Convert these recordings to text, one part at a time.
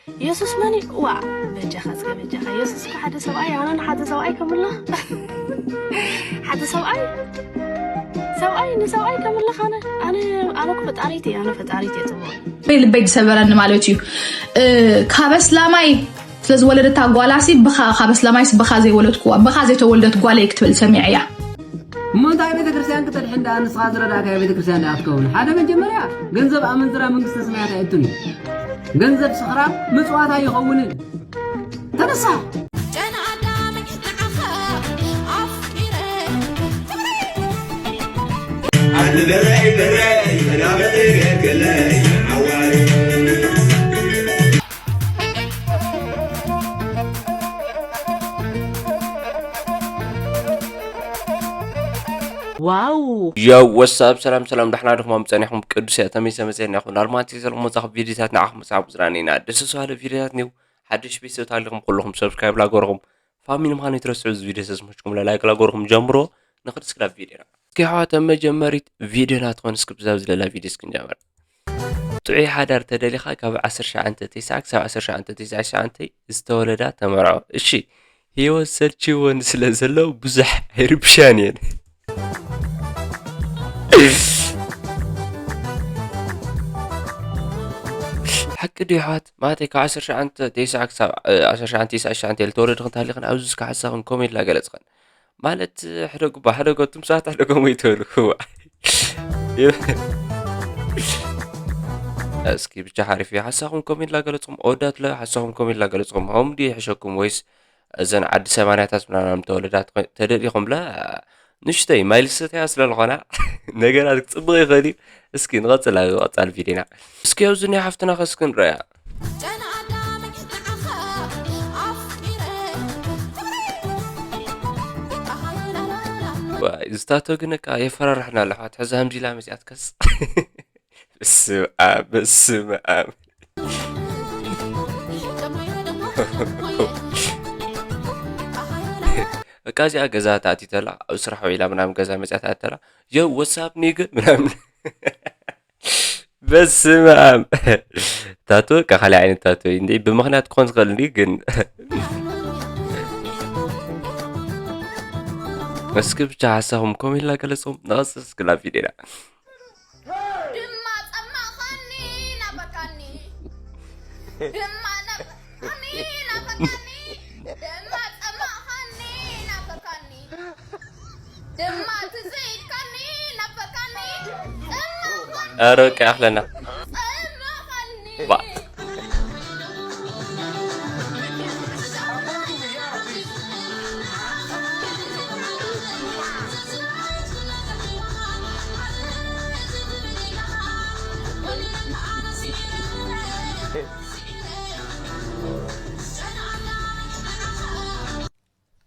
የሱስ መን እዩ? ዋ፣ በጃኻ እስከ በጃኻ። የሱስ እኮ ሓደ ሰብኣይ፣ ኣነ ንሓደ ሰብኣይ ከምልኽ። ሓደ ሰብኣይ፣ ሰብኣይ ንሰብኣይ ከምልኽ ኣነ፣ ኣነ፣ ኣነ እኮ ፈጣሪት እየ፣ ኣነ ፈጣሪት እየ ጽቡቕ። ልበይ ዝሰበረኒ ማለት እዩ። ካብ ኣስላማይ ስለ ዝወለደታ ጓላሲ ብኻ፣ ካብ ኣስላማይስ ብኻ ዘይወለድኩዋ፣ ብኻ ዘይተወልደት ጓለይ ክትብል ሰሚዐያ። እሞ እንታይ ቤተ ክርስቲያን ክተድሕን ደኣ ንስኻ ዝረዳእካዮ ቤተ ክርስቲያን ደኣ ክትከውን? ሓደ መጀመርያ ገንዘብ ኣመንዝራ መንግስተ ሰማያት ኣየእቱን እዩ። ገንዘብ ስኽራብ ምጽዋት ኣይኸውንን። ተነሳ! ጨና ኣዳመይ ንዓኻ ኣፍቂረ። ዋው። ዮው ወሳብ ሰላም ሰላም ዳሕና ድኹም ጸኒሕኩም ቅዱስ እያ ተመይሰ መጸና ይኹን ኣልማንቲ ዘለኹም መጻኹ ቪዲዮታት ንዓኹም መጻኹ ዝራኒና ደስ ዝባለ ቪዲዮታት ኒው ሓድሽ ቤተሰብ ታሊኹም ኩልኹም ሰብስክራይብ ላገርኹም ፋሚሊ ምዃኑ ይትረስዑ እዚ ቪዲዮ ተስምችኩም ላይክ ላገርኹም ጀምሮ ንኽድ ስክላ ቪዲዮና እስኪ ኣሕዋት ኣብ መጀመሪት ቪዲዮና ትኾን እስኪ ብዛብ ዝለላ ቪዲዮ እስኪ ንጀምር ጥዑይ ሓዳር ተደሊኻ ካብ ዓሰርተ ትሽዓተ ተስዓ ክሳብ ዓሰርተ ትሽዓተ ተስዓ ዝተወለዳ ተመርዖ እሺ ህይወት ሰልችወን ስለ ዘሎ ብዙሕ ኣይርብሻን እየን። ሓቂ ድዩ ኣሕዋት? ማለተይ ካብ ዓሰርተ ትሽዓተ ተስዓ ክሳብ ዓሰርተ ትሽዓተ ተስዓ ዝተወለድኽን ተሃሊኽን ኣብዚ እስከ ሓሳኽን ኮሜንት ላገለጽኽን ማለት ሕደጉ ባ ሕደጎ ትምሳት ሕደጎ ሞይተሉ እስኪ ብቻ ሓሪፍ እዩ ሓሳኹም ኮሜንት ላገለጽኹም ኦዳት ለ ሓሳኹም ኮሜንት ላገለጽኹም ሆም ድዩ ይሕሸኩም ወይስ እዘን ዓዲ ሰማንያታት ምናምን ተወለዳት ተደሊኹምላ ንሽተይ ማይልሰተያ ስለዝኾና ነገራት ክፅብቕ ይኽእል እዩ። እስኪ ንቐፅል ኣብ ቀፃሊ ቪዲዮና እስኪ ኣብዚ ናይ ሓፍትና ከስኪ ንረያ። ዝታቶ ግን ካ የፈራርሕና ኣለሓት ሕዚ ሃምዚላ መፅያት ከስ በስመ ኣብ በስመ ኣብ በቃ እዚኣ ገዛ ተኣቲተላ ኣብ ስራሕ ውዒላ ምናምን ገዛ መፅያ ተኣተላ ዮ ወሳብ ኒግ ምናምን በስመ ኣብ ታቶ በቃ ካልእ ዓይነት ታቶ እዩ እንዴ ብምኽንያት ክኾን ዝኽእል እንዲ ግን እስኪ ብቻ ሓሳኹም ኮሜንት ላገለፅኹም ንቐፅል እስክላ ቪዲዮና ድማ ጸማእኻኒ ናፈካኒ ድማ ናፈካኒ ናፈካኒ ድማ ጸማእኻኒ ናፈካኒ ድማ ትዘይድካኒ ናፈካኒ ጸማእኻኒ ኧረ በቃ ይኣኽለና ጸማእኻኒ ባ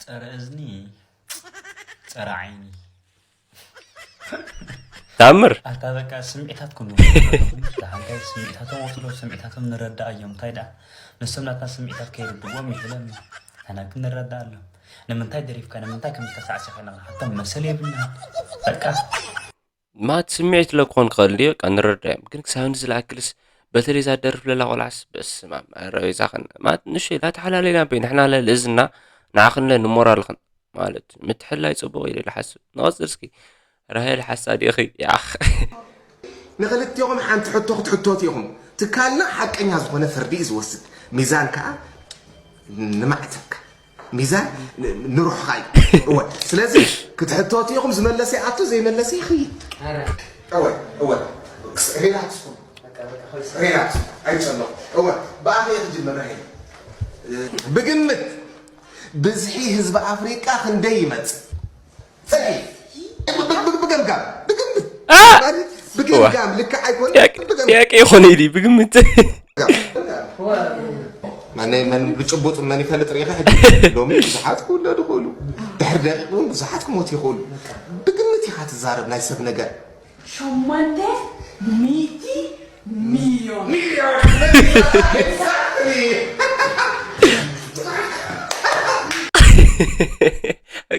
ጸረ እዝኒ ጸረ ዓይኒ ታምር ኣታ በቃ ስምዒታት ኩሉ ሓንታይ ስምዒታቶም ወስዶ ስምዒታቶም ንረዳእ እዮም እንታይ ደኣ ንሶም ናትና ስምዒታት ከይርድዎም ይሕለም ኣና ግን ንረዳእ ኣሎም ንምንታይ ደሪፍካ ንምንታይ ከም ዝተሳዕሰ ከለና ሓቶም መሰል የብልና በቃ ማት ስምዒት ለ ክኾን ክኽእል እንዲ በቃ ንረዳ እዮም ግን ክሳብ ንዚ ዝኣክልስ በተለይ እዛ ደርፍ ለላ ቆልዓስ በስማም ረቤዛኽን ማት ንሽ ላተሓላለይና በይ ንሕና ለ ልእዝና ንዓኽን ለ ንሞራልኽን ማለት ምትሕላይ ጽቡቕ ኢለ ልሓስብ ንቐጽል እስኪ ራሄል ሓሳድ ኢኺ ያኽ ንክልቲኹም ሓንቲ ሕቶ ክትሕተቱ ኢኹም። ትካልና ሓቀኛ ዝኾነ ፍርዲ እዩ ዝወስድ። ሚዛን ከኣ ንማዕተብካ። ሚዛን ንሩሕኻ እዩ። እወ። ስለዚ ክትሕተቱ ኢኹም ዝመለሰ ይኣቱ ዘይመለሰ ይኽይድ። እወ እወ። ሪላክስ ኩኑ። ሪላክስ ኣይጨነቑ። እወ ብኣኺ እየ ክጅምር ራሄል። ብግምት ብዝሒ ህዝቢ ኣፍሪቃ ክንደይ ይመጽእ? ብገምጋም ብግምት ብግምጋም ልክዕ ኣይኮን ጥያቄ ይኾነ ኢሊ ብግምት መን ብጭቡጥ መን ይፈልጥ ሪኢኻ ሎሚ ብዙሓት ክውለዱ ይኽእሉ ድሕሪ ደቂቕ እውን ብዙሓት ክሞት ይኽእሉ ብግምት ኢኻ ትዛረብ ናይ ሰብ ነገር ሸሞንተ ሚእቲ ሚልዮን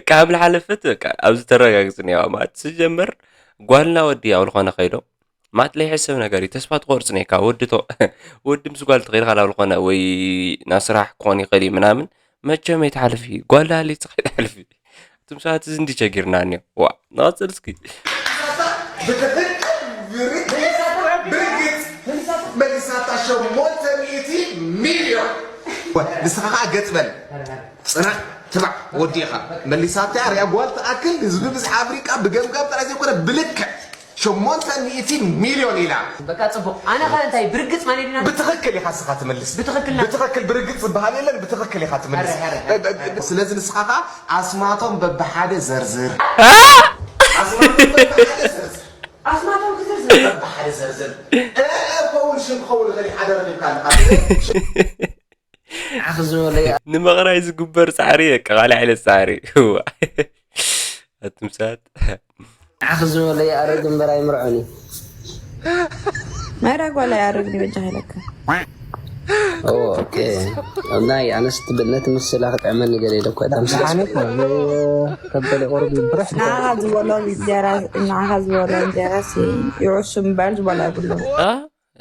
ካብ ዝሓለፈት በቃ ኣብዚ ተረጋግጽ ነዋ ማለት ስጀምር ጓልና ወዲ ኣብ ዝኾነ ከይዶ ማት ለይሕሰብ ነገር እዩ። ተስፋ ትቆርጽ ነካ ወዲ ቶ ወዲ ምስ ጓል ትኸይድ ካላ ዝኾነ ወይ ናብ ስራሕ ክኾን ይኽእል እዩ ምናምን፣ መቸም ኣይትሓልፊ። ጓል ሃሊትካ ኣይትሓልፊ። እቱም ሰባት እዚ እንዲ ቸጊርና እኒኦ። ዋ፣ ንቐጽል እስኪ። ብትኽክል ብርግጽ መሊሳታ ሸሞንተ ሚእቲ ሚልዮን። ንስኻ ከዓ ገጥ በል፣ ፅናዕ፣ ትባዕ፣ ወዲኻ መሊሳታ። ሪኣ ጓል ትኣክል ህዝቢ ብዝሒ ኣፍሪቃ ብገምጋም ጥራይ ዘይኮነ ብልክዕ ሸሞንተ ሚእቲ ሚልዮን ኢላ። በቃ ፅቡቅ። ኣነ ከ እንታይ ብርግፅ ማለት ኢና? ብትኽክል ኢኻ ንስኻ ትምልስ። ብትኽክል ና- ብትኽክል ብርግፅ ዝበሃል የለን። ብትኽክል ኢኻ ትምልስ። ኣረ፣ ኣረ፣ ኣረ። ስለዚ ንስኻ ከዓ ኣስማቶም በብሓደ ዘርዝር። ኣስማቶም በብሓደ ዘርዝር። ኣስማቶም ክዝርዝር። በብሓደ ዘርዝር። እ፣ እ፣ ክኸውን ሽም ክኸውን ይኽእል እዩ። ሓደ ረኺብካ ኣለኻ። ዓኽ ዝበለ እዩ። ንምቕራይ ዝግበር ፃዕሪ በቃ ካልእ ዓይነት ፃዕሪ። እዋ። ኣቱም ሰባት። ዓኽ ዝበለ ይኣርግ እምበር ኣይምርዖን እዩ። ማይራ ጓል ኣይኣርግን እዩ በጃ ኢለካ። ኦ፣ ኦኬ። ናይ ኣነስ ትብል ነቲ ምስላ ክጥዕመኒ ገለ ኢለ እኮ እታ ምስላ መድሓኒት ነው ከበደ ኦርቢ ብረስ ንዓኻ ዝበሎ እንጀራ ንዓኻ ዝበሎ እንጀራ ሲ ይዕሱ ምባል ዝበሎ የብሉ። አ?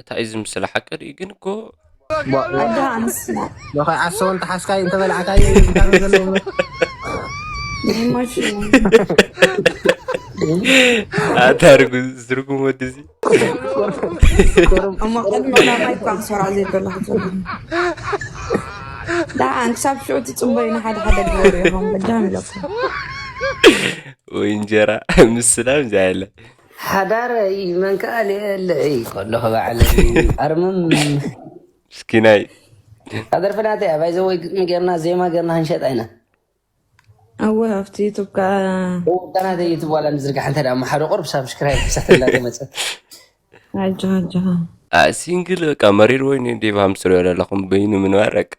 እታ እዩ ዝምስል ሓቂ ድዩ ግን እኮ ኣጃ ኣንስና ዶኸ ዓሰውን ተሓስካይ እንተበላዕካዮ እዩ ዝዳሎ ዘሎ። ኢሞሽን ኣታ ርጉዝ ዝርጉም ወዲ እዚ እሞ ቅድሚ ቀዳማይ እኳ ክሰርዖ ዘይደለኹ ዘለኹ ደኣ ኣን ክሳብ ሽዑ ትጽበዩ ንሓደ ሓደ ግበሩ ኢኹም በጃኹም ኢለኩም ወይ እንጀራ ምስላም ዝያለ ሓዳረይ መን ከኣ ልእለይ ከለኹ ባዕለይ ኣርምም ምስኪናይ ኣደርፍናተይ ኣባይ ዘወይ ግጥሚ ጌርና ዜማ ጌርና ክንሸጣ ኢና እወ ኣብቲ ዩቱብ ከኣ ወዳናተ ዩቱብ ዋላ ንዝርጋሕ እንተ ደኣ እሞ ሓደ ቁርብ ሳብስክራይብ ክሳተላ ተመጸት ኣጆኻ ኣጆኻ ሲንግል በቃ መሪር ወይኒ ዴቭ ሃምስትር ይበለ ኣለኹም በይኑ ምንባር በቃ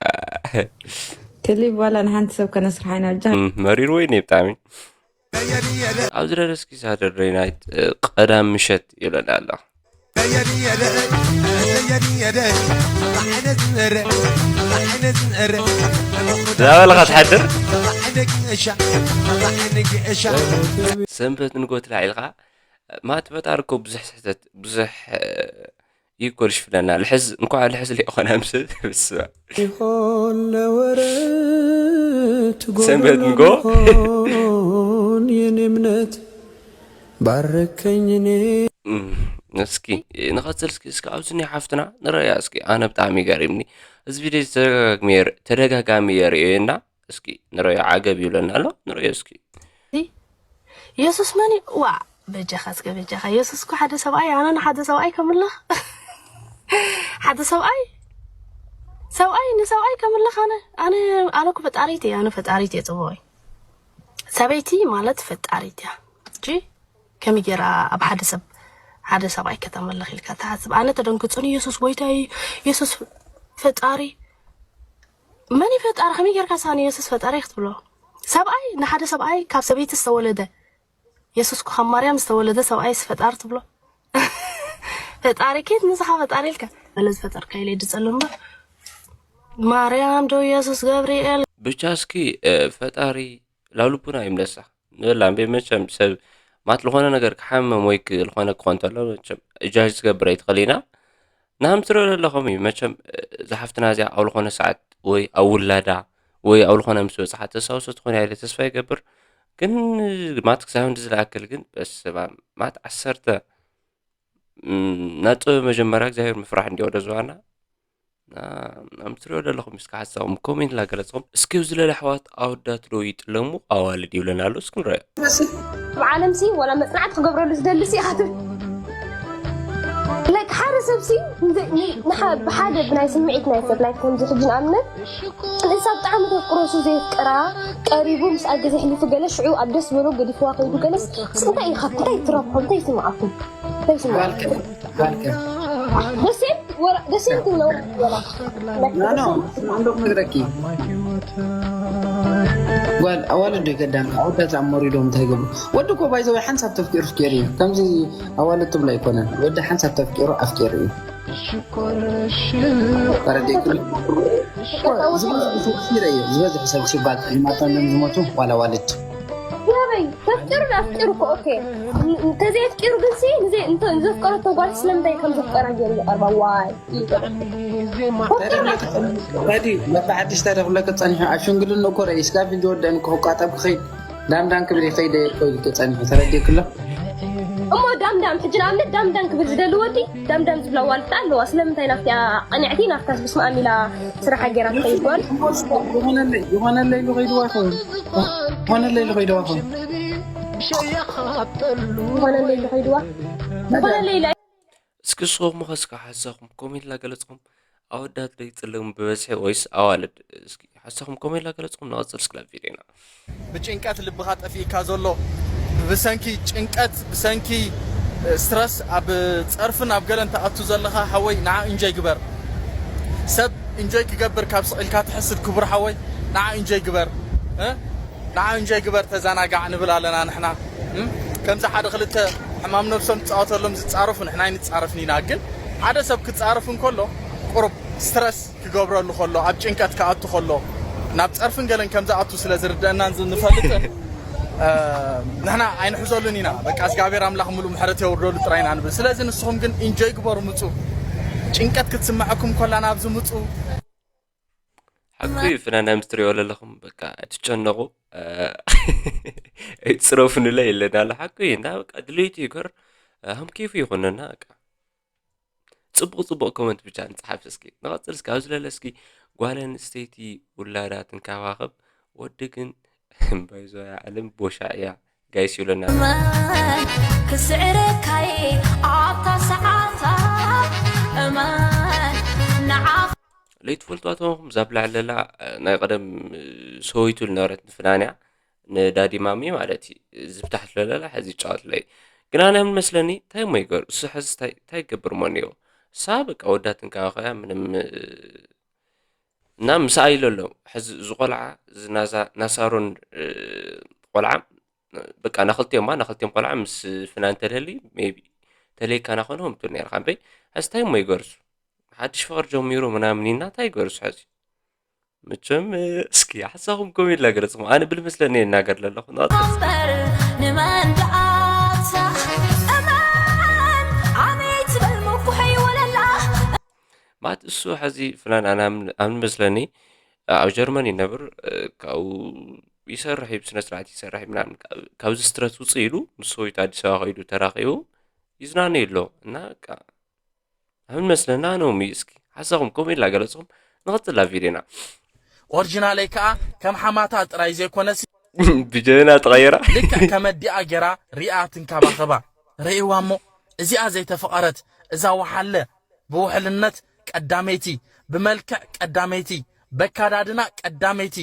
ክሊብ ዋላ ንሓንቲ ሰብ ከነስርሓ ኢና ኣጆኻ እም፣ መሪር ወይኒ ብጣዕሚ ኣብዚ ደረስኪ ሳተርደይ ናይት ቀዳም ምሸት ይብለና ኣሎ ዛበለኻ ትሓድር ሰንበት ንጎ ትላዕ ኢልካ ማት ፈጣሪ እኮ ብዙሕ ስሕተት ብዙሕ ይኮልሽ ፍለና ልሕዝ እንኳ ልሕዝ ሊኾና ምስ ብስባ ይሆን ለወረት ሰንበት ንጎ ጎን የኔ እምነት ባረከኝ እኔ እም፣ እስኪ ንቐፅል እስኪ እስኪ ኣብዚ ናይ ሓፍትና ንረያ እስኪ ኣነ ብጣዕሚ ገሪምኒ እዚ ቪድዮ ተደጋጋሚ የር- ተደጋጋሚ የርእዮ እና እስኪ ንረዮ ዓገብ ይብለና ኣሎ ንረዮ እስኪ የሱስ መን እዩ? ዋ በጃኻ እስከ በጃኻ የሱስ እኮ ሓደ ሰብኣይ ኣነ ንሓደ ሰብኣይ ከምልኽ ሓደ ሰብኣይ ሰብኣይ ንሰብኣይ ከምልኽ ኣነ ኣነ ኣነ እኮ ፈጣሪት እየ ኣነ ፈጣሪት እየ ጽቡቕ ሰበይቲ ማለት ፈጣሪት እያ እንጂ ከመይ ገይራ ኣብ ሓደ ሰብ ሓደ ሰብኣይ ከተመልኽ ኢልካ ትሓስብ ኣነ ተደንግጹኒ የሱስ ጎይታ እዩ የሱስ ፈጣሪ መን እዩ ፈጣሪ ከመይ ጌርካ ሳ ንየሱስ ፈጣሪ ክትብሎ ሰብኣይ ንሓደ ሰብኣይ ካብ ሰበይቲ ዝተወለደ የሱስ ካብ ማርያም ዝተወለደ ሰብኣይ ፈጣሪ ትብሎ ፈጣሪ ኬት ንስኻ ፈጣሪ ኢልካ በለ ዝፈጠርካ ኢለ ድፀሉ እምበር ማርያም ዶ የሱስ ገብርኤል ብቻ እስኪ ፈጣሪ ላብ ልቡና ይምለሳ ንበላ እምበይ መቸም ሰብ ማት ዝኾነ ነገር ክሓምም ወይ ክ- ዝኾነ ክኾን ተሎ መቸም እጃጅ ዝገብር ኣይትኽእል ኢና ንሃምትሮ ለለኹም እዩ መቸም ዝሓፍትና እዚኣ ኣብ ዝኾነ ሰዓት ወይ ኣብ ውላዳ ወይ ኣብ ዝኾነ ምስ በፅሓ ተሳውሶ ትኾን ያለ ተስፋ ይገብር ግን ማት ክሳብ እንዲ ዝለኣክል ግን በስባ ማት ዓሰርተ ናብ ጥበብ መጀመርያ እግዚኣብሔር ምፍራሕ እንዲ ወደ ዝዋና ኣምትሪኦ ዘለኹም እስከ ሓሳብኩም ኮሜንት ላገለጽኹም እስኪ ኣብዚ ለለ ኣሕዋት ኣወዳት ዶ ይጥለሙ ኣዋልድ ይብለና ኣሎ እስኪ ንረዮ ኣብ ዓለም ሲ ወላ መጽናዕቲ ክገብረሉ ዝደሊ ሲ ኢኻ ትብል ላይክ ሓደ ሰብ ሲ ብሓደ ብናይ ስምዒት ናይ ሰብ ላይክ ከምዚ ሕጂ ንኣብነት ንሳ ብጣዕሚ ተፍቅሮ ሱ ዘየፍቅራ ቀሪቡ ምስኣ ግዜ ሕሊፉ ገለ ሽዑ ኣብ ደስ ዝበሎ ገዲፍዋ ከይዱ ገለስ እንታይ ኢኻ እንታይ ትረብሖ እንታይ ይስምዓኩም እንታይ ይስምዓኩም ጓልከ ጓልከ ደሴም ወላ ደሴም ትነው ወላ ኖ ኖ ስማዕ እንዶ ክነግረኪ ጓል ኣዋልድ ዶ ይገዳም ኣወዳት ኣሞሪዶም እንታይ ገብሩ ወዲ እኮ ባይዘወይ ሓንሳብ ተፍቂሩ ፍቂሩ እዩ ከምዚ ኣዋልድ ትብሎ ኣይኮነን ወዲ ሓንሳብ ተፍቂሩ ኣፍቂሩ እዩ ተረዲእክኒ ዝበዝሑ ሰብ ሲረ እዩ ዝበዝሑ ሰብ ሲባል ማቶም እዮም ዝሞቱ ዋላ ዋልድ ያበይ ኣፍቂሩ ኣፍቂሩ እኮ ኦኬ። እንተዘየፍቂሩ ግን ሲ ንዘይ እንተ ዘፍቀረቶ ጓል ስለምንታይ ከም ዘፍቀራ ገይሩ ይቐርባ ዋይ። መዲ መታ ሓድሽ ታሪኽ ለክ ጸኒሑ ኣብ ሽምግልና እኮ ርእስካ ሕጂ ወደን ክቋጠብ ክኸይድ ዳምዳም ክብል ይኸይደ እኮ ኢሉ ጸኒሑ ተረዲእክሎ። እሞ ዳምዳም ሕጂ ንኣብነት ዳምዳም ክብል ዝደሊ ወዲ ዳምዳም ዝብላ ዋልታ ኣለዋ። ስለምንታይ ናፍቲያ ቀኒዕቲ ናፍታስ ብስማኣም ኢላ ስራሓ ገይራ ትኸይድ ጓል ዝኾነለይ ዝኾነለይ ኢሉ ኸይድዋ ይኸውን። ዝኾነለይ ኢሉ ኸይድዋ ይኸውን። ዝኾነለይ ኢሉ ኸይድዋ ዝኾነለይ ኢላ እስኪ ንስኹም ኸ እስከ ሓሳኹም ኮሜንት ላገለጽኹም ኣወዳት ዶ ይጽለሙ ብበዝሒ ወይስ ኣዋልድ? እስኪ ሓሳኹም ኮሜንት ላገለጽኹም ንቐጽል እስኪ ናብ ቪድዮና። ብጭንቀት ልብኻ ጠፊእካ ዘሎ ብሰንኪ ጭንቀት ብሰንኪ ስትረስ ኣብ ጸርፍን ኣብ ገለን ትኣቱ ዘለኻ ሓወይ ንዓ ኢንጆይ ግበር። ሰብ ኢንጆይ ክገብር ካብ ስቕ ኢልካ ትሕስብ ክቡር ሓወይ ንዓ ኢንጆይ ግበር። እ? ንዓ ኢንጆይ ግበር ተዘናጋዕ ንብል ኣለና ንሕና። እም? ከምዚ ሓደ ክልተ ሕማም ነብሶም ዝጻወተሎም ዝጻረፉ ንሕና ኣይንጻረፍን ኢና። ግን ሓደ ሰብ ክጻረፍ እንከሎ ቁሩብ ስትረስ ክገብረሉ ከሎ ኣብ ጭንቀት ክኣቱ ከሎ ናብ ጸርፍን ገለን ከም ዝኣቱ ስለ ዝርደአናን ንፈልጥን እ፣ ንሕና ኣይንሕዘሉን ኢና። በቃ እግዚኣብሔር ኣምላኽ ሙሉእ ምሕረት የውርደሉ ጥራይ ኢና ንብል። ስለዚ ንስኹም ግን ኢንጆይ ግበሩ ምጹ። ጭንቀት ክትስምዐኩም ከላ ናብዚ ምጹ። ሓቂ እዩ ፍናን ምስ ትሪኦ ዘለኹም በቃ ኣይትጨነቑ ኣይትፅረፉ ንለ የለን ኣሎ ሓቂ እዩ እንዳ በቃ ድሌቱ ይገር ሃም ኬፉ ይኾነና በቃ ፅቡቕ ፅቡቕ ኮመንት ብቻ ንፅሓፍ እስኪ ንቐፅል እስኪ ኣብዚ ለለ እስኪ ጓል ኣንስተይቲ ውላዳ ትንከባኸብ ወዲ ግን ባይዞ ዓለም ቦሻዕ እያ ጋይስ ይብለና ኣሎ። ክስዕረካይ ኣብታ ሰዓታ እመን ንዓኻ ለይትፈልጥዋ ተኾንኩም እዛ ብላዕሊ ዘላ ናይ ቀደም ሰበይቱ ዝነበረት ንፍናንያ ንዳዲ ማሚ ማለት እዩ ዝብታሕ ስለለላ ሕዚ ይጫወትለይ ግን ኣነ ምን መስለኒ እንታይ እሞ ይገር እሱ ሕዚ እንታይ እንታይ ይገብር እሞ እኒኦ እሳ በቃ ወዳ ትንከባኸያ ምንም እና ምሳኣ ኢሎ ኣሎ ሕዚ እዚ ቆልዓ እዚ ናዛ ናሳሮን ቆልዓ በቃ ናክልቲኦም ማ ናክልቲኦም ቆልዓ ምስ ፍናን ተልህሊ ሜቢ ተለይካ ናኮነ ከምትብል ነርካ እምበይ ሕዚ እንታይ እሞ ይገርሱ ሓድሽ ፍቅር ጀሚሩ ምናምን ኢና እንታይ ይገርሱ ሕዚ መቸም እስኪ ሓሳኹም ኮሜንት ላገለጽኹም ኣነ ብል መስለኒ ይናገር ለለኹ ንቐጽል በር ንመን ደኣታ እመን ዓመይ ትብል ምኩሐይ ወለላ ማለት እሱ ሕዚ ፍናን ኣነ ኣምን መስለኒ ኣብ ጀርመን ይነብር ካብኡ ይሰርሕ እዩ ብስነ ስርዓት ይሰርሕ እዩ ምናምን ካብዚ ስትረስ ውፅእ ኢሉ ምስ ሰበይቱ ኣዲስ ኣበባ ከይዱ ተራኺቡ ይዝናነ ኣሎ እና በቃ ኣምን መስለና ነው እስኪ ሓሳኹም ኮሜንት ላገለጽኹም ንቐጽል ኣብ ቪድዮና ኦሪጂናለይ ከዓ ከም ሓማታ ጥራይ ዘይኮነሲ ብጀና ተቐየራ ልክዕ ከመዲኣ ገይራ ሪኣ ትንከባኸባ ርእይዋ እሞ እዚኣ ዘይተፈቐረት እዛ ወሓለ ብውሕልነት ቀዳመይቲ ብመልክዕ ቀዳመይቲ በካዳድና ቀዳመይቲ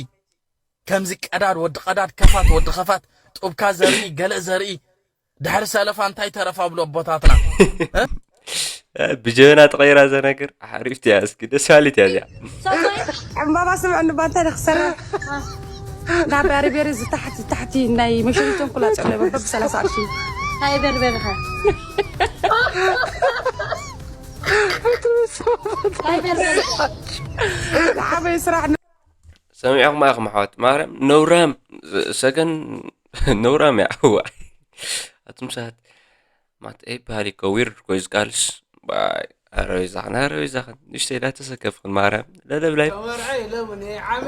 ከምዚ ቀዳድ ወዲ ቀዳድ ከፋት ወዲ ከፋት ጡብካ ዘርኢ ገለእ ዘርኢ ድሕሪ ሰለፋ እንታይ ተረፋ ብሎ ኣቦታትና ብጀና ተቐይራ ዘነግር ሓሪፍቲ እያ እስኪ ደስ ባሊት እያ እዚኣ ዕምባባ ስምዕ እንባ እንታይ ክሰርሕ ናብ ኣሪቤሪ ዝታሕቲ ታሕቲ ናይ መሸሪቶም ኩላ ጨለ በብ ሰላሳ ቅርሺ ሃይ በርበርኻ ሃይ በርበርኻ ዝዓበየ ስራሕ ሰሚዕኹም ኢኹም ኣሕዋት ማርያም ነውራም ሰገን ነውራም እያ እዋ ኣቱም ሰባት ማት ኤ በሃሊ እኮ ዊርድ እኮ እዩ ዝቃልስ ኣረበይ ዛኽን ኣረበይ ዛኽን ንሽተይ ዳተሰከፍኽን ማርያም ለለብላይ ተመርዐ ኢለሙኒ ዓመ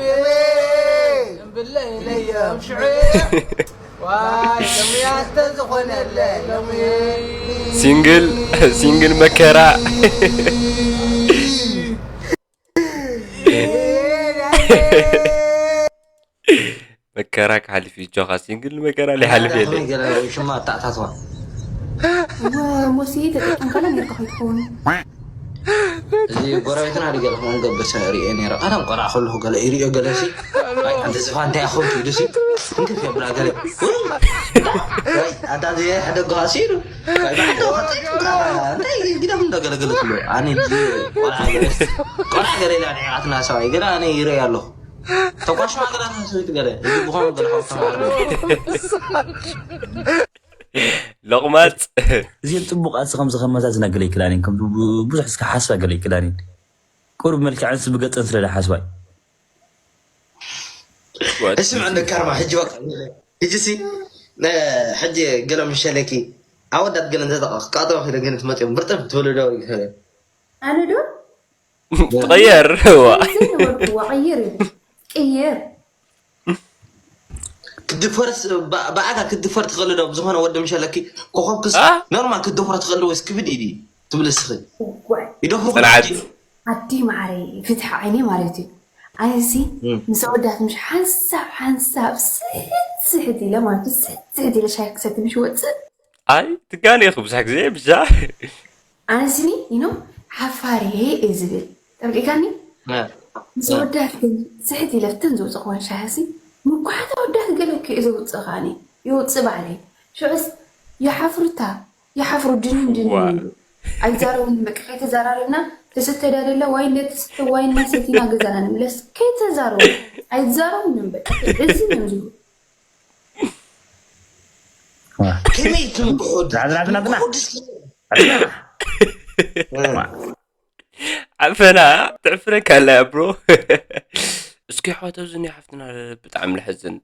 እምብለ ኢለዮም ሽዑ ዋይ ሰሙያተ ዝኾነለ ኢሎሙኒ ሲንግል ሲንግል መከራ መከራ ክሓልፍ እዩ ጆኻ ሲንግል መከራ ሊሓልፍ የለ ሽማ ኣታዕታትዋ ሞሲ ተጠቀምካላ ኔርካ ከይትኸውን እዚ ጎረቤትና ድገለ ክኸውን ገብር ሰ ሪኤ ነረ ቀደም ቆልዓ ከለኹ ገለ ይሪኦ ገለ ሲ ኣይ ኣንተ ዝፋ እንታይ ኣኸውት ኢሉ ሲ ትንክፍ የብላ ገለ ኣታ እዚ ሕደጓ ሲ ኢሉ እንታይ ግደም እንዳገለገለ ትብሎ ኣነ ቆልዓ ገለ ቆልዓ ገለ ኢላ ንዒቓትና ሰብኣይ ገለ ኣነ ይርኢ ኣለኹ ተኳሽ ማገላ ሰበይቲ ገለ እዚ ብኾኑ ገለ ካብ ተማሃረ ሎቕማፅ እዚ ጽቡቕ ኣስ ከም ዝኸመዛዝና ገለ ይክላን ከም ብዙሕ እስከ ሓስባ ገለ ይክላን ቁሩብ መልክዕን ስብገጸን ስለ ሓስባይ እስምዕ እንደ ካርማ ሕጂ በቃ ሕጂ ሲ ሕጂ ገለ ምሸለኪ ኣወዳት ገለ እንተጠቐ ክቃጠው ኪደ ገለ ትመፅኦም ብርጥፍ ትብሉ ዶ ይኸ ኣነ ዶ ትቐየር እዋ ከምዚ ነበርኩዋ ቀይር ኢሉ ቀይር ክትድፈርስ ብኣካ ክትድፈር ትኽእል ዶ ብዝኾነ ወዲ ምሸለኪ ኮኸብክስ ኖርማል ክትደፍሮ ትኽእል ወይስ ክብድ ኢዲ ትብል እስኺ ዋይ ይደፍሩ ጽንዓት ኣዲ ማዕረይ ፍትሒ ዓይኒ ማለት እዩ ኣነሲ ምስ ኣወዳት ምሽ ሓንሳብ ሓንሳብ ስሕት ስሕት ኢለ ማለት እዩ ስሕት ስሕት ኢለ ሻይ ክሰቲ ምሽ ወፅእ ኣይ ትጋነ ኢኹ ብዙሕ ግዜ ብቻ ኣነስኒ ኢኖ ሓፋር እየ እየ ዝብል ተረዲእካኒ ምስ ኣወዳት ግን ስሕት ኢለ ፍትን ዝውፅእ ክኾን ሻሂ ሲ ምኳሓት ኣወዳት ገለ ክእ ዘውፅእ ከኣኒ ይውፅእ ባዕለይ ሽዑስ ይሓፍሩታ ይሓፍሩ ድንን ድንን ይብሉ ኣይዛረቡን በቃ ከይተዛራረብና ተሰተዳደለ ዋይ ነትስተ ዋይ እናሰቲና ገዛና ንምለስ ከይተዛረቡ ኣይዛረቡን በቃ እዚ እዮም ዝብሉ ከመይ ትምክሑ ዝዓዝራትና ብና ወድስ ዓፈና ትዕፍረካ ኣላ እያ ብሮ እስኪ ኣሕዋት ኣብዚ ናይ ሓፍትና ብጣዕሚ ለሕዝን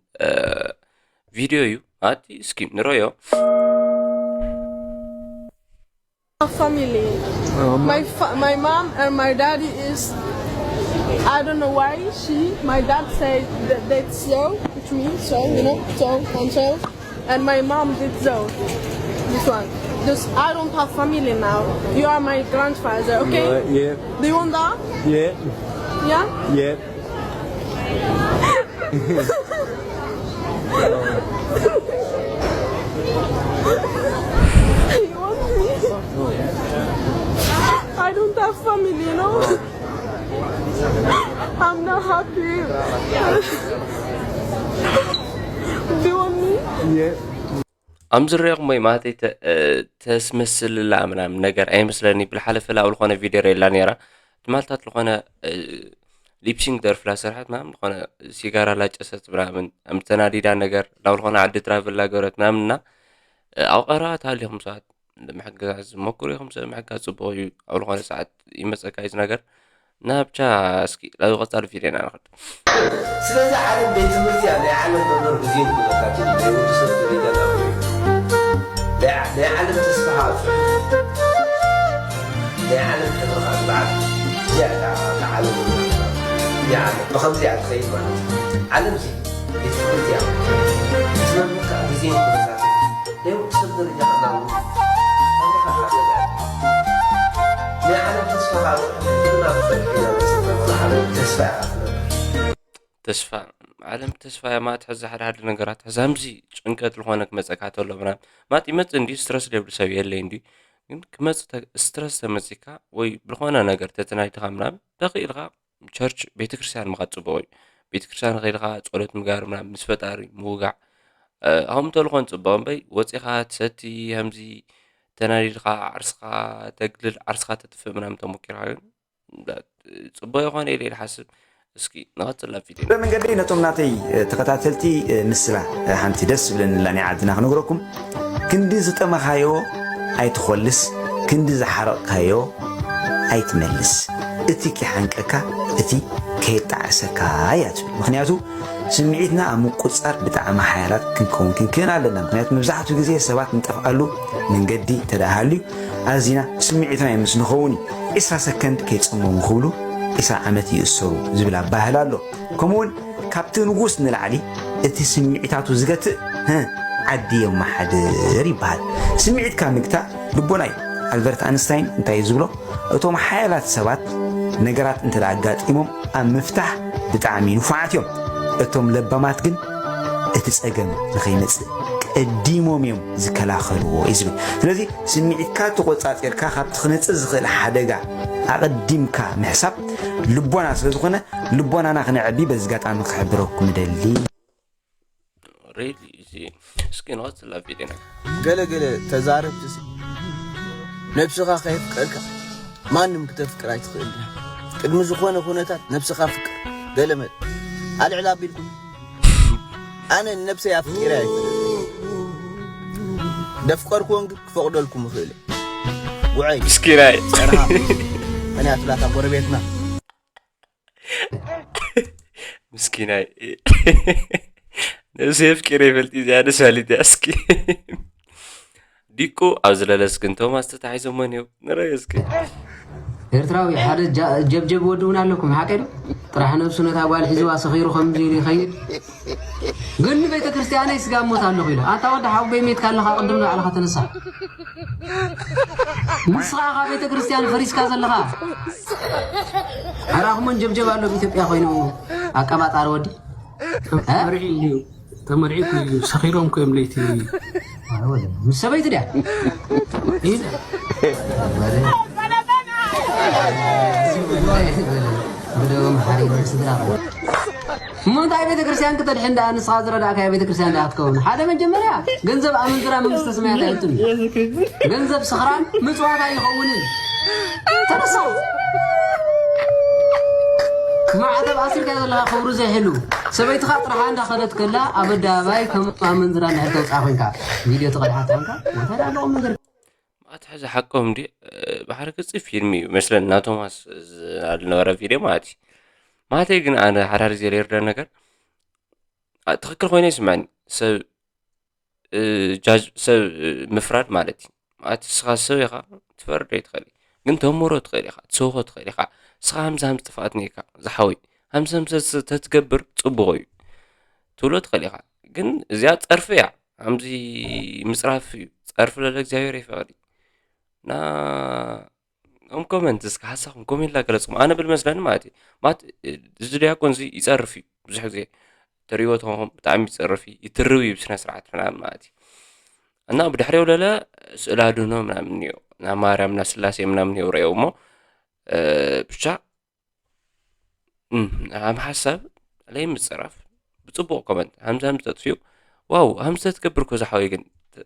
ቪድዮ እዩ ኣቲ እስኪ ንረዮ family. My fa- my mom and my daddy is. I don't know why she. My dad said that that's so, which means so, you know, so and so. And my mom did so. This one. Just I don't have family now. You are my grandfather, okay? Uh, yeah, Do you want that? yeah, Yeah. yeah. You want me? I don't have family, you know. I'm not happy. Do you want me? Yeah. ኣም ዝረኹም ወይ ማለተይ ተስመስልላ ምናምን ነገር ኣይመስለኒ ብልሓለፈላ ኣብ ዝኾነ ቪድዮ ሬላ ነራ ትማልታት ዝኾነ ሊፕሲንግ ደርፍላ ሰርሐት ምናምን ዝኾነ ሲጋራ ላጨሰት ምናምን ኣምተናዲዳ ነገር ናብ ዝኾነ ዓዲ ትራቭል ላገረት ምናምን እና ኣብ ቀረባ ተሃሊኹም ሰባት ምሕጋዝ ዝመክሩ ኢኹም ሰብ ምሕጋዝ ፅቡቅ እዩ ኣብ ዝኾነ ሰዓት ይመፀካ እዩ ነገር እና ብቻ እስኪ ናብ ቀፃሊ ቪድዮና ንኸድ ስለዚ ዓለም ቤት ትምህርቲ እያ ናይ ዓለም መምህር ግዜን ኩነታትን እዩ ናይ ወዲ ሰብ ትሪደና ናይ ዓለም ተስፋ ከዓ ናይ ዓለም ሕብሪ ከዓ ዝበዓል እዚኣ እታ ዓለም ብኸምዚ እያ ትኸይድ ማለት እዩ ዓለም እዚ ቤት ትምህርቲ እያ ትመምህር ከዓ ግዜን ኩነታትን ናይ ወዲ ሰብ ደረጃ ከናውሩ ኣብረኻ ሓደ ናይ ዓለም ተስፋ ካብ ኩልና ብፈልጥ ኢና ተስፋ ኢኻ ትነብር ተስፋ ዓለም ተስፋ እያ ማለት ሕዚ ሓደ ሓደ ነገራት ሕዚ ከምዚ ጭንቀት ዝኾነ ክመፀካ ተሎ ምናምን ማለት ይመፅእ እንዲ ስትረስ ደብል ሰብ የለይ እንዲ ግን ክመፅ ስትረስ ተመፂካ ወይ ብዝኾነ ነገር ተተናዲድካ ምናምን ተኽኢልካ ቸርች ቤተክርስትያን ምኻድ ፅቡቅ እዩ ቤተክርስትያን ከይድካ ፀሎት ምግባር ምናምን ምስ ፈጣሪ ምውጋዕ ኣሁም ተልኾን ፅቡቅ እምበይ ወፂኻ ትሰቲ ከምዚ ተናዲድካ ዓርስኻ ተግልል ዓርስኻ ተጥፍእ ምናምን ተሞኪርካ ግን ፅቡቅ ይኾነ ኢለ ይሓስብ እስኪ ንቐፅል ኣብ ቪድዮ እግረ መንገደይ ነቶም ናተይ ተኸታተልቲ ምስላ ሓንቲ ደስ ዝብለንላ ናይ ዓድና ክነግረኩም ክንዲ ዝጠመኻዮ ኣይትኾልስ ክንዲ ዝሓረቕካዮ ኣይትመልስ እቲ ኪሓንቀካ እቲ ከየጣዕሰካ እያ ትብል ምክንያቱ ስምዒትና ኣብ ምቁፅፃር ብጣዕሚ ሓያላት ክንከውን ክንክእል ኣለና ምክንያቱ መብዛሕትኡ ግዜ ሰባት ንጠፍኣሉ መንገዲ ተደኣ ሃልዩ ኣዚና ስምዒታዊ ምስ ንኸውን እዩ ዕስራ ሰከንድ ከይፀመሙ ክብሉ ዕስራ ዓመት ይእሰሩ ዝብል ኣባህል ኣሎ ከምኡውን ካብቲ ንጉስ ንላዕሊ እቲ ስምዒታቱ ዝገትእ ዓዲ የመሓድር ይበሃል ስምዒትካ ምግታእ ልቦና እዩ ኣልበርት ኣንስታይን እንታይ እዩ ዝብሎ እቶም ሓያላት ሰባት ነገራት እንተ ኣጋጢሞም ኣብ ምፍታሕ ብጣዕሚ ንፉዓት እዮም እቶም ለባማት ግን እቲ ጸገም ንኸይመጽእ ቀዲሞም እዮም ዝከላኸልዎ እዩ ዝብል ስለዚ ስምዒትካ ተቆጻጺርካ ካብቲ ክመጽእ ዝኽእል ሓደጋ ኣቐዲምካ ምሕሳብ ልቦና ስለ ዝኾነ ልቦናና ክነዕቢ በዚ ጋጣሚ ክሕብረኩም እደሊ ሬሊ እዚ እስኪ ንቐጽል ኣብ ቪድዮና ገለ ገለ ተዛረብቲ ነብስኻ ከየፍቀርካ ማንም ክተፍቅር ኣይትኽእል ኢኻ። ቅድሚ ዝኾነ ኩነታት ነብስኻ ፍቅር። ገለ መለ ኣልዕል ኣቢልኩም ኣነ ንነብሰይ ኣፍቂረ ኣይፈልጥን። ደፍቀርክዎን ግን ክፈቕደልኩም እኽእል እየ። ውዐይ ምስኪናይ ጸርሃ መን እያ ትብላታ ጎረቤትና። ምስኪናይ ነብሲ ኣፍቂረ ይፈልጥ እዚኣ ደስ በሃሊት እያ። እስኪ ዲቁ ኣብ ዝለለ እስኪ ንቶማስ ተታሒዞሞ ነይሩ ንረዮ እስኪ። ኤርትራዊ ሓደ ጃ- ጀብጀብ ወዲ እውን ኣለኩም ሓቀ ዶ? ጥራሕ ነብሱ ነታ ጓል ሒዝዋ ሰኺሩ ከምዚ ኢሉ ይኸይድ። ግን ንቤተ ክርስቲያነይ ስጋ ሞት ኣለኹ ኢሉ ኣታ ወዲ ሓወይ ሜትካ ኣለኻ ቅድም ንባዕልኻ ተነሳ። ንስኻ ካብ ቤተ ክርስቲያን ፈሪስካ ዘለኻ ኣራኹሞን ጀብጀብ ኣሎ ኣብ ኢትዮጵያ ኮይኑ ኣቀባጣሪ ወዲ። ተመሪዑ እዩ ተመሪዑ እኮ እዩ ሰኺሮም እኮ እዮም ለይቲ ምስ ሰበይቲ ድያ? ብደዎም ሓሪም ስድራ እሞ እንታይ ቤተክርስትያን ክተድሕን ደኣ ንስኻ ዝረዳእካዮ ቤተክርስትያን ደኣ ክትከውን ሓደ መጀመርያ ገንዘብ ኣመንዝራ መንግስተ ሰማያት ኣይትን ገንዘብ ስኽራን ምፅዋት ኣይኸውንን ተነሳ ማዕተብ ኣሲርካ ዘለካ ክብሩ ዘይሕሉ ሰበይትኻ ጥራሓ እንዳኸደት ከላ ኣብ ኣደባባይ ከም ኣመንዝራ እንድሕር ተውፅኣ ኮንካ ቪድዮ ተቐድሓት ኮንካ እንታይ ደኣ ኣለኹም ነገር ማት ሕዚ ሓቆም እንዲ ብሓደ ገፂ ፊልም እዩ መስለኒ ና ቶማስ ዝነበረ ቪድዮ ማለት እዩ ማለተይ ግን ኣነ ሓዳር ዜ ለይርደ ነገር ትኽክል ኮይነ ይስምዐኒ ሰብ ሰብ ምፍራድ ማለት እዩ ማለት እስኻ ሰብ ኢኻ ትፈርዶ ይትኽእል ግን ተምሮ ትኽእል ኢኻ ትሰውኾ ትኽእል ኢኻ እስኻ ሃምዚ ሃምዚ ጥፍኣት ነይካ ዝሓወይ ሃምዚ ሃምዚ ተትገብር ፅቡቕ እዩ ትብሎ ትኽእል ኢኻ ግን እዚኣ ፀርፊ እያ ሃምዚ ምፅራፍ እዩ ፀርፊ ለለ እግዚኣብሔር ይፈቕድ እዩ እና ኦም ኮመንት እስከ ሓሳኹም ኮሜንት ላገለፅኩም ኣነ ብል መስለኒ ማለት እዩ ማለት እዚ ዲያቆን እዚ ይፀርፍ እዩ ብዙሕ ግዜ ተሪዎ ተኾንኩም ብጣዕሚ ይፀርፍ እዩ ይትርብ እዩ ብስነ ስርዓት ምናምን ማለት እዩ እና ብድሕሪው ለለ ስእላ ድኖ ምናምን እኒኦ ና ማርያም ና ስላሴ ምናምን እኒኦ ረእዮ እሞ ብቻ ኣብ ሓሳብ ለይ ምፅራፍ ብፅቡቅ ኮመንት ሃምዚ ሃምዚ ተጥፍኡ ዋው ሃምዚ ተትገብር ኮ ዝሓወይ ግን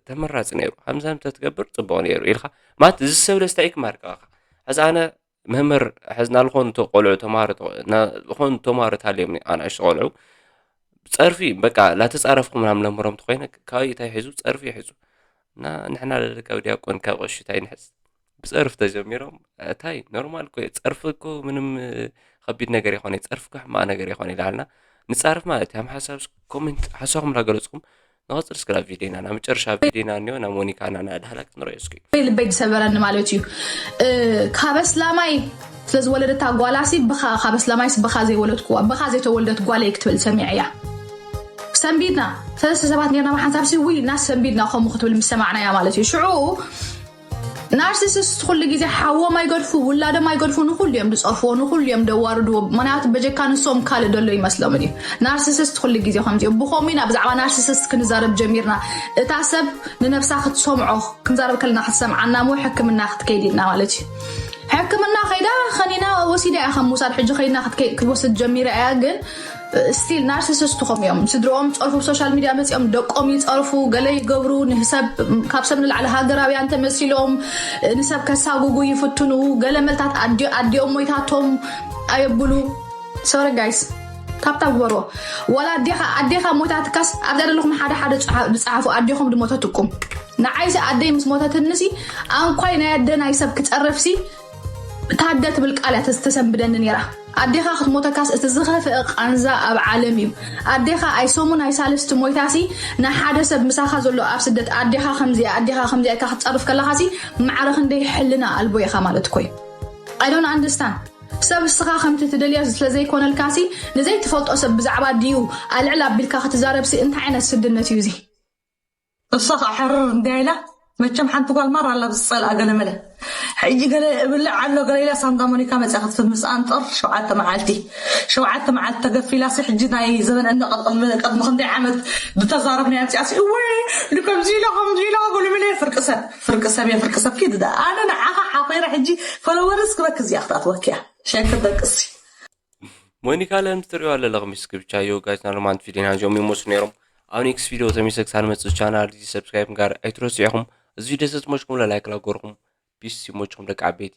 ተመራፂ ነይሩ ሃምዚ ሃምዚ ተትገብር ፅቡቅ ነይሩ ኢልካ ማለት እዚ ሰብ ለስታይ ክማር ከዋካ ሕዚ ኣነ መምህር ሕዚ ናልኾኑ ቆልዑ ተማሃሮ ዝኾኑ ተማሃሮ ታልዮም ኣናእሽቱ ቆልዑ ፀርፊ በቃ ላተፃረፍኩ ምናምን ለምሮም ተኮይነ ካበይ እንታይ ሒዙ ፀርፊ ይሒዙ እና ንሕና ለለ ካብ ዲያቆን ካብ ቀሺ እንታይ ንሕዝ ብፀርፊ ተጀሚሮም እንታይ ኖርማል እኮ ፀርፊ እኮ ምንም ከቢድ ነገር ይኮነ ፀርፊ እኮ ሕማቅ ነገር ይኮነ ይላልና ንፃርፍ ማለት እዩ ሓሳብ ኮሜንት ሓሳብኩም ላገለፅኩም ንቐፅል እስክላ ቪዲዮና ናብ መጨረሻ ቪዲዮና እኒኦ ናብ ሞኒካ እና ናዳህላ ክትንረዮ እስኪ ልበይ ዝሰበረኒ ማለት እዩ ካብ ኣስላማይ ስለዝወለደታ ጓላሲ ብኻ ካብ ኣስላማይስ ብኻ ዘይወለድኩዋ ብኻ ዘይተወልደት ጓለይ ክትብል ሰሚዐ እያ ሰንቢድና ሰለስተ ሰባት ኔርና ብሓንሳብ ሲ ውይ እና ሰንቢድና ከምኡ ክትብል ምስ ሰማዕናያ ማለት እዩ ሽዑ ናርሲሲስት ኩሉ ግዜ ሓዎም ኣይገድፉ ውላዶም ኣይገድፉ ንኩሉ እዮም ዝፀርፍዎ ንኩሉ እዮም ደዋርድዎ ምክንያቱ በጀካ ንሶም ካልእ ደሎ ይመስሎም እዩ ናርሲሲስት ኩሉ ግዜ ከምዚ እዮም ብከምኡ ኢና ብዛዕባ ናርሲሲስት ክንዛረብ ጀሚርና እታ ሰብ ንነብሳ ክትሰምዖ ክንዛረብ ከለና ክትሰምዓና ሞ ሕክምና ክትከይድ ኢልና ማለት እዩ ሕክምና ከይዳ ከኒና ወሲዳ እያ ከም ምውሳድ ሕጂ ከይድና ክትወስድ ጀሚራ እያ ግን ስቲል ናርሲሲስት ኾም እዮም ስድርኦም ፀርፉ ብሶሻል ሚድያ መፂኦም ደቆም ይፀርፉ ገለ ይገብሩ ንሰብ ካብ ሰብ ንላዕሊ ሃገራውያን ተመሲሎም ንሰብ ከሳጉጉ ይፍትኑ ገለ መልታት ኣዲኦም ሞይታቶም ኣየብሉ ሶሪ ጋይስ ካብታ ግበርዎ ዋላ ኣዴኻ ኣዴኻ ሞይታትካስ ኣብዛ ዘለኹም ሓደ ሓደ ዝፀሓፉ ኣዴኹም ድሞተትኩም ንዓይሲ ኣደይ ምስ ሞተትንሲ ኣንኳይ ናይ ኣደ ናይ ሰብ ክፀርፍሲ ታደ ትብል ቃል እያ ተሰንብደኒ ነይራ። ኣዴኻ ክትሞተካስ እቲ ዝኸፍአ ቃንዛ ኣብ ዓለም እዩ። ኣዴኻ ኣይሰሙን ኣይሳልስቲ ሞይታሲ ንሓደ ሰብ ምሳኻ ዘሎ ኣብ ስደት ኣዴኻ ከምዚኣ ኣዴኻ ከምዚኣ ኢልካ ክትፀርፍ ከለኻሲ ማዕረ ክንደይ ሕልና ኣልቦ ኢኻ ማለት እኮ እዩ። I don't understand ሰብ እስኻ ከምቲ ትደልዮ ስለዘይኮነልካሲ ንዘይትፈልጦ ሰብ ብዛዕባ ድዩ ኣልዕል ኣቢልካ ክትዛረብሲ እንታይ ዓይነት ስድነት እዩ እዚ? እሳ ከዓ ሕርር እንድያ ኢላ መቸም ሓንቲ ጓል ማር ኣላ ብዝፀልኣ ገለመለ ሕጂ ገለ እብልዕ ኣሎ ገለ ኢላ ሳንታ ሞኒካ መፅያ ክትፍምስ ኣንጠር ሸውዓተ መዓልቲ ሸውዓተ መዓልቲ ተገፊላሲ ሕጂ ናይ ዘበን እነ ቅድሚ ክንደይ ዓመት ዝተዛረብናዮ ኣምፅኣሲ እወ ንከምዚ ኢላ ከምዚ ኢላ ገለመለ ፍርቂ ሰብ ፍርቂ ሰብ እየ ፍርቂ ሰብ ኪድ ዳ ኣነ ንዓኻ ሓኺረ ሕጂ ፈለወርስ ክበክ እዚኣ ክትኣትወኪያ ሸክር ደቅሲ ሞኒካ ለምትሪዋ ኣለለኹም እስኪ ብቻ ዮ ጋይስ ና ሮማንት ቪዲዮና እዚኦም ይመስሉ ነይሮም ኣብ ኔክስት ቪዲዮ ተሚሰ ክሳብ ንመፅእ ቻናል እዚ ሰብስክራይብ ምግባር ኣይትረስዑ ኢኹም እዚ ቪዲዮ ተዝመችኩም ላይክ ላገርኩም ፒስ ይመችኩም ደቂ ዓበይቲ